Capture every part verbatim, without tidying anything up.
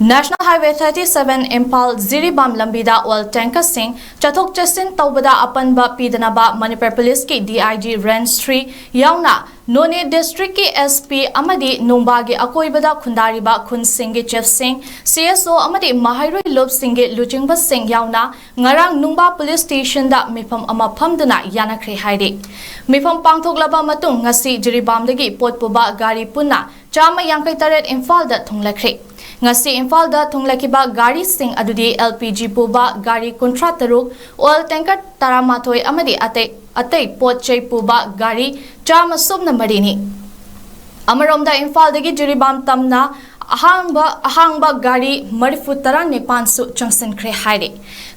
National Highway thirty seven Imphal Jiribam ꯂꯝꯕꯤꯗ oil tankerꯁꯤꯡ ꯆꯠꯊꯣꯛ ꯆꯠꯁꯤꯟ ꯇꯧꯕꯗ ꯑꯄꯟꯕ ꯄꯤꯗꯅꯕ ꯃꯅꯤꯄꯨꯔ ꯄꯨꯂꯤꯁꯀꯤ D I G Range three ꯌꯥꯎꯅ ꯅꯣꯅꯦ districtꯀꯤ S P ꯑꯃꯗꯤ ꯅꯨꯡꯕꯥꯒꯤ ꯑꯀꯣꯏꯕꯗ ꯈꯨꯟꯗꯥꯔꯤꯕ ꯈꯨꯟꯁꯤꯡꯒꯤ chiefꯁꯤꯡ, C S O ꯑꯃꯗꯤ ꯃꯍꯩꯔꯣꯏ ꯂꯨꯞꯁꯤꯡꯒꯤ ꯂꯨꯆꯤꯡꯕꯁꯤꯡ ꯌꯥꯎꯅ ꯉꯔꯥꯡ ꯅꯨꯡꯕꯥ police stationꯗ ꯃꯤꯐꯝ ꯑꯃ ꯐꯝꯗꯨꯅ ꯌꯥꯅꯈ꯭ꯔꯦ ꯍꯥꯏꯔꯤ꯫ ꯃꯤꯐꯝ ꯄꯥꯡꯊꯣꯛꯂꯕ ꯃꯇꯨꯡ ꯉꯁꯤ ꯖꯤꯔꯤꯕꯥꯝꯗꯒꯤ ꯄꯣꯠ ꯄꯨꯕ ꯒꯥꯔꯤ ꯄꯨꯟꯅ ꯆꯥꯝꯃ ꯌꯥꯡꯈꯩ ꯇꯔꯦꯠ ꯏꯝꯐꯥꯜꯗ ꯊꯨꯡꯂꯈ꯭ꯔꯦ꯫ ꯉꯁꯤ ꯏꯝꯐꯥꯜꯗ ꯊꯨꯡꯂꯈꯤꯕ ꯒꯥꯔꯤꯁꯤꯡ ꯑꯗꯨꯗꯤ L P G ꯄꯨꯕ ꯒꯥꯔꯤ ꯀꯨꯟꯊ꯭ꯔꯥ ꯇꯔꯨꯛ, oil tanker ꯇꯔꯥꯃꯥꯊꯣꯏ ꯑꯃꯗꯤ ꯑꯇꯩ ꯑꯇꯩ ꯄꯣꯠ ꯆꯩ ꯄꯨꯕ ꯒꯥꯔꯤ ꯆꯥꯝꯃ ꯁꯨꯞꯅ ꯃꯔꯤꯅꯤ꯫ ꯑꯃꯔꯣꯝꯗ ꯏꯝꯐꯥꯜꯗꯒꯤ ꯖꯤꯔꯤꯕꯥꯝ ꯇꯝꯅ ꯑꯍꯥꯡꯕ ꯑꯍꯥꯡꯕ ꯒꯥꯔꯤ ꯃꯔꯤꯐꯨ ꯇꯔꯥ ꯅꯤꯄꯥꯟꯁꯨ ꯆꯪꯁꯤꯟꯈ꯭ꯔꯦ ꯍꯥꯏꯔꯤ꯫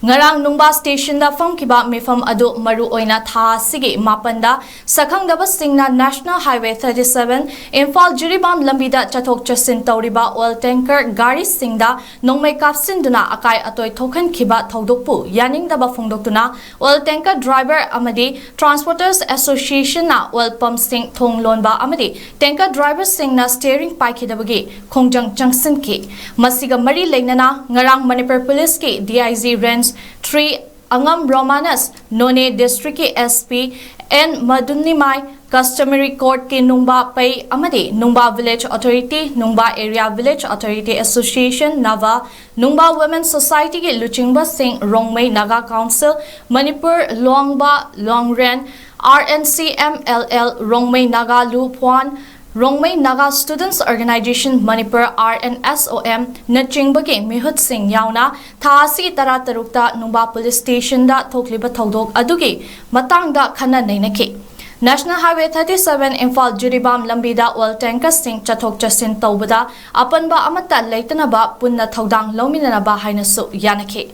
ꯉꯔꯥꯡ ꯅꯨꯡꯕꯥ stationꯗ ꯐꯝꯈꯤꯕ ꯃꯤꯐꯝ ꯑꯗꯨ ꯃꯔꯨ ꯑꯣꯏꯅ ꯊꯥ ꯑꯁꯤꯒꯤ ꯃꯥꯄꯟꯗ ꯁꯛꯈꯪꯗꯕꯁꯤꯡꯅ National Highway thirty seven Imphal Jiribam ꯂꯝꯕꯤꯗ ꯆꯠꯊꯣꯛ ꯆꯠꯁꯤꯟ ꯇꯧꯔꯤꯕ oil tanker ꯒꯥꯔꯤꯁꯤꯡꯗ ꯅꯣꯡꯃꯩ ꯀꯥꯞꯁꯤꯟꯗꯨꯅ ꯑꯀꯥꯏ ꯑꯇꯣꯏ ꯊꯣꯛꯍꯟꯈꯤꯕ ꯊꯧꯗꯣꯛꯄꯨ ꯌꯥꯅꯤꯡꯗꯕ ꯐꯣꯡꯗꯣꯛꯇꯨꯅ oil tanker driver ꯑꯃꯗꯤ Transporters Associationꯅ oil pumpꯁꯤꯡ ꯊꯣꯡ ꯂꯣꯟꯕ ꯑꯃꯗꯤ tanker driverꯁꯤꯡꯅ steering ꯄꯥꯏꯈꯤꯗꯕꯒꯤ ꯈꯣꯡꯖꯪ ꯆꯪꯁꯤꯟꯈꯤ꯫ ꯃꯁꯤꯒ ꯃꯔꯤ ꯂꯩꯅꯅ ꯉꯔꯥꯡ ꯃꯅꯤꯄꯨꯔ ꯄꯨꯂꯤꯁꯀꯤ D I G Range three ꯑꯉꯝ ꯔꯣꯃꯥꯅꯁ, ꯅꯣꯅꯦ districtꯀꯤ S P N ꯃꯗꯨꯅꯤꯃꯥꯏ, Customary Courtꯀꯤ ꯅꯨꯡꯕꯥ ꯄꯩ ꯑꯃꯗꯤ ꯅꯨꯡꯕꯥ Village Authority, ꯅꯨꯡꯕꯥ Area Village Authority Association, ꯅꯥꯚꯥ, ꯅꯨꯡꯕꯥ Women Societyꯒꯤ ꯂꯨꯆꯤꯡꯕꯁꯤꯡ, Rongmei Naga Council, Manipur, ꯂꯨꯋꯥꯡꯕꯥ, ꯂꯨꯋꯥꯡꯔꯦꯟ, R N C M L L, Rongmei Naga ꯂꯨ ꯐꯨꯋꯥꯟ, Rongmei Naga Students Organisation Manipur, R N S O M, ꯅꯆꯤꯡꯕꯒꯤ ꯃꯤꯍꯨꯠꯁꯤꯡ ꯌꯥꯎꯅ ꯊꯥ ꯑꯁꯤꯒꯤ ꯇꯔꯥꯇꯔꯨꯛꯇ ꯅꯨꯡꯕꯥ police stationꯗ ꯊꯣꯛꯂꯤꯕ ꯊꯧꯗꯣꯛ ꯑꯗꯨꯒꯤ ꯃꯇꯥꯡꯗ ꯈꯟꯅ ꯅꯩꯅꯈꯤ꯫ National Highway thirty seven Imphal Jiribam ꯂꯝꯕꯤꯗ oil tankerꯁꯤꯡ ꯆꯠꯊꯣꯛ ꯆꯠꯁꯤꯟ ꯇꯧꯕꯗ ꯑꯄꯟꯕ ꯑꯃꯠꯇ ꯂꯩꯇꯅꯕ ꯄꯨꯟꯅ ꯊꯧꯗꯥꯡ ꯂꯧꯃꯤꯟꯅꯅꯕ ꯍꯥꯏꯅꯁꯨ ꯌꯥꯅꯈꯤ꯫